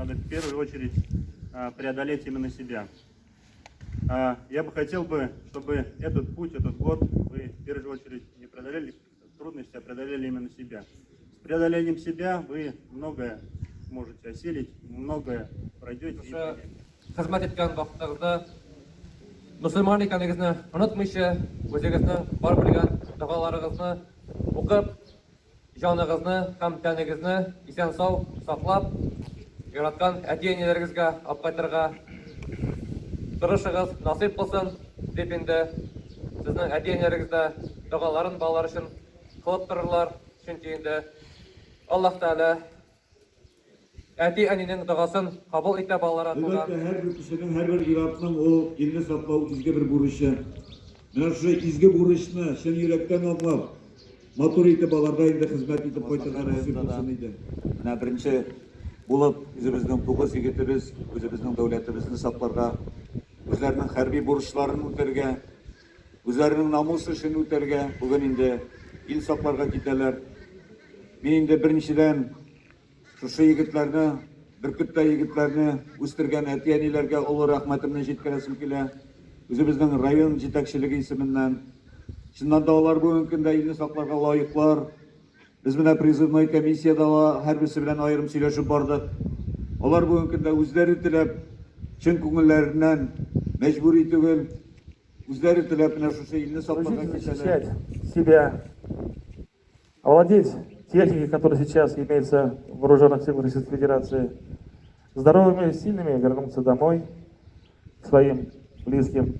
надо в первую очередь преодолеть именно себя. Я бы хотел бы, чтобы этот путь, этот год вы в первую очередь не преодолели трудности, а преодолели именно себя. С преодолением себя вы многое можете осилить, многое пройдете и Шушы поймете. Хезмәт иткән вакытыгызда мөселман икәнегезне онытмыйча, үзегезнең бар белгән догаларыгызны укып, җаныгызны һәм тәнегезне исән-сау саклап, яраткан әти-әниләрегезгә алып кайтырга тырышыгыз, насыйп кылсын, дип инде сезнең әти-әниләрегез дә догаларын балалар өчен кылып торырлар, чөнки инде Аллаһ Тәгалә әти-әнинең догасын кабул итә балалары Әлбәттә, кылган. Һәрбер кешенең, һәрбер ир-атның ул илне саклау изге бер бурычы. Менә шушы изге бурычны чын йөрәктән аңлап, матур итеп аларга инде хезмәт итеп кайтырга насыйп булсын иде. Менә беренче булып үзебезнең тугыз егетебез үзебезнең дәүләтебезне сакларга, үзләренең хәрби бурычларын үтәргә, үзләренең намус эшен үтәргә бүген инде ил сакларга китәләр. Мин инде беренчедән шушы егетләрне, бөркеттәй егетләрне үстергән әти-әниләргә олы рәхмәтемне җиткерәсем килә. Үзебезнең район җитәкчелеге исеменнән. Чыннан да алар бүгенге көндә илне сакларга лаеклар. Без менә призывной комиссиядә ла һәрберсе белән аерым сөйләшеп бардык. Алар бүгенге көндә үзләре теләп, чын күңелләреннән, мәҗбүри түгел, үзләре теләп менә шушы илне сакларга Научитесь китәләр. Защищать себя, овладеть техникой, которая сейчас имеется в вооруженных силах Российской Федерации, здоровыми и сильными вернуться домой к своим близким.